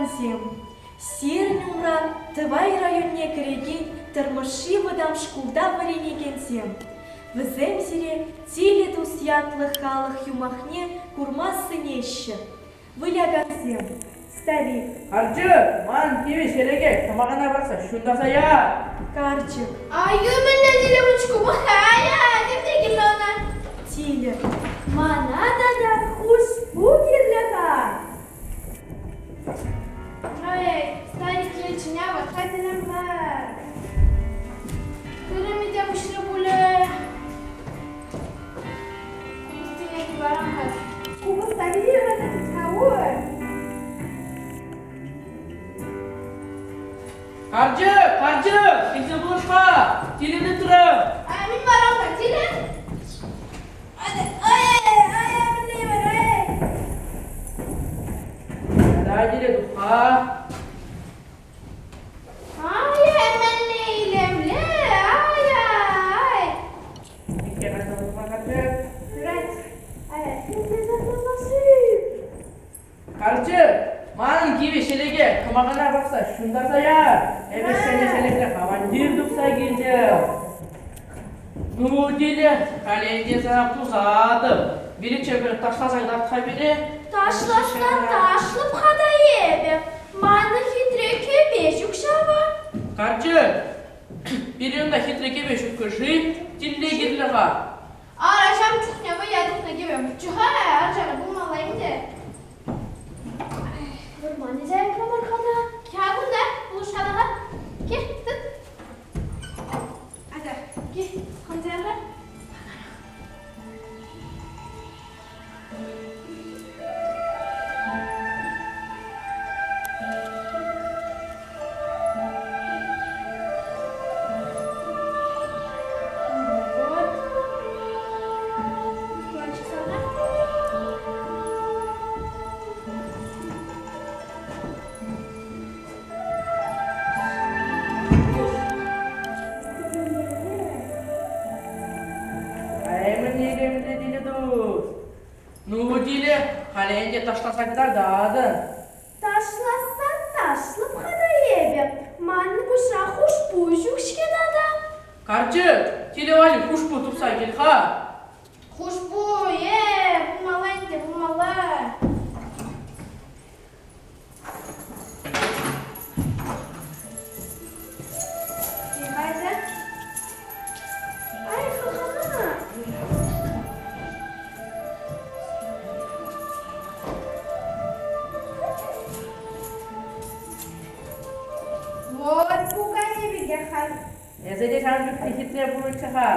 Вылякансем, сирӗн умра Тӑвай районне кӗрекен Тӑрмӑшри вӑтам шкулта вӗренекенсем. Вӗсем сире Тилӗ тус ятлӑ халӑх юмахне курма сӗнеҫҫӗ. Вылякансем, старик. Карчӑк, ман кивӗ ҫӗлӗке кӑмакана пӑрахса ҫунтарса яр. Карчӑк. Аю мӗнле тилӗ мучку пӑхая, тепре кирлӗ ӑна. Тилӗ. Мана тата хушпу кирлӗ-ха. Эй, старик килчӗ вӑт, хатӗрем-ха. Тӗлӗмӗ те пуҫрӗ пулӗ. Купӑстине кӑларам-ха. Купӑста виле-ха, ой. Карчӑк, карчӑк, килсе пулӑш-ха, тилӗ тытрӑм. А мӗн вара-ха, тилӗ? Ай, ай, мӗнле вара, ай? Тата тилӗ тух-ха. Ай, мӗнле илемлӗ, ай-ай. Юрать. Ай, мӗнле сарлаша-ши? Карчӑк, манӑн кивӗ ҫӗлӗке кӑмакана пӑрахса ҫунтарса яр. Эпӗ ҫӗнӗ ҫӗлӗклӗ командир тупса килтӗм. Ну, тилӗ, халӗ ӗнтӗ сана пусатӑп. Виличчен пӗр ташласа кӑтарт-ха пире. Ташласа ташлӑп-ха та эпӗ. Манӑн хитре кӗпе ҫук ҫавӑ. Карчӑк, пирӗн унта хитре кӗпе ҫуккӑ-ши? Тилле кирлӗ-ха. Ара, ҫав чухне вӑя тухнӑ кӗпе пулчӗ-ха, арчара пулмалла ӗнтӗ. Вӑрманӗ те аякра мар-ха та. Ҫа кунта, пулӑшкалаха. Кил, тыт. Ата, кил, хӑнсерха. Вот. Кончик сана. Ай, мӗнле тус. Ну, тилӗ, халӗ ӗнтӗ ташласа кӑтартатӑн. Ташласса ташлӑп-ха та эпӗ. Манӑн пуҫра хушпу ҫук-ҫке тата. Карчӑк, тилӗ валли хушпу тупса кил-ха. Хушпу, е, пулмалла ӗнтӗ, пулмалла. Ай, ха-ха-ха. Вот пукане пекех халь. Эсӗ те ҫавӑн чухне хитре пулнӑччӗ-ха.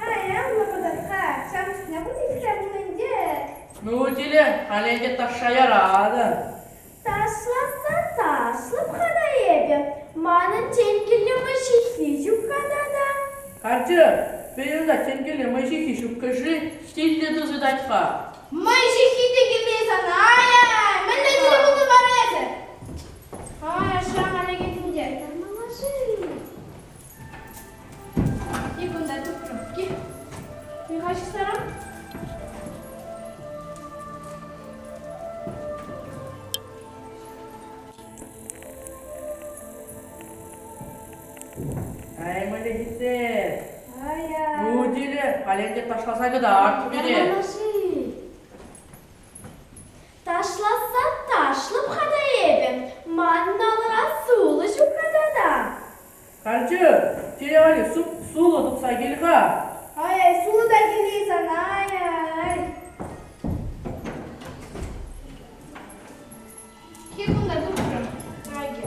Ай, анлӑ пӑтӑр-ха, ҫавӑн чухне пурте хитре пулнӑ ӗнтӗ. Ну, тилӗ, халӗ ӗнтӗ ташша яратӑн. Ташласа ташлӑп-ха та эпӗ. Манӑн тенкӗллӗ мӑй ҫыххи ҫук-ха тата. Карчӑк, пирӗн унта тенкӗллӗ мӑй ҫыххи ҫуккӑ-ши? Тилле тусӑтать-ха. Мӑй ҫыххи те кирлӗ сана, ай-ай, мӗнле тилӗ пултӑн вара эсӗ? Ай, шама лекет ӗнтӗ. Тармалла-ши? Ик кунта тупрӑм. Ки. Михаҫ сарам. Ай, мӗнле хитре. Ай-ай. Ну, тилӗ, халӗ ӗнтӗ ташласа кӑтарт пире. Тармалла-ши? Ташласа ташлӑп-ха та эпӗ. Манӑн алӑра сулӑ ҫук-ха тата. Карчӑк, тилӗ валли сулӑ тупса кил-ха. Ай-ай, сулӑ та килни сана, ай-ай. Ки кунта тухрӑм. Айке.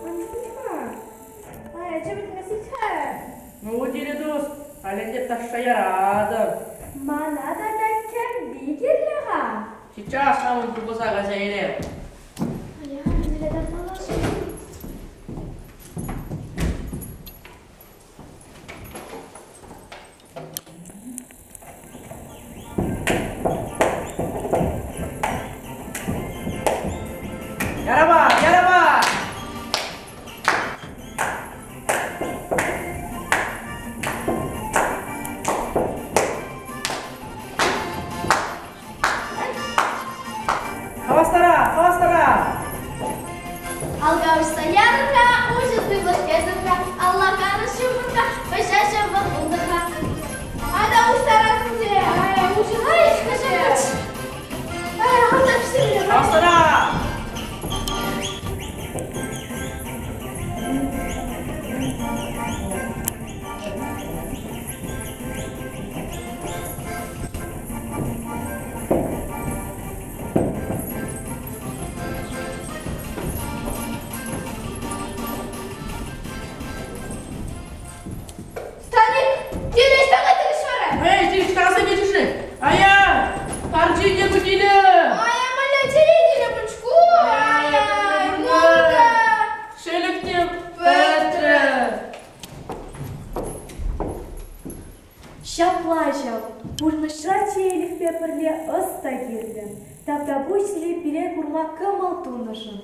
Ан Ай, ача пӗтмест-ха. Ну, тилӗ тус, халь ӗнтӗ ташша яратӑп. Мана тата кӗвви кирлӗ-ха. Сейчас хамӑн купӑса кайса илем. Ая, мӗнле тармалла-ши? Ярама, ярама! Ҫапла ҫав, пурнӑҫра чеелӗхпе пӗрле ӑс та кирлӗ. Тавтапуҫ сире пире курма кӑмӑл тунӑшӑн.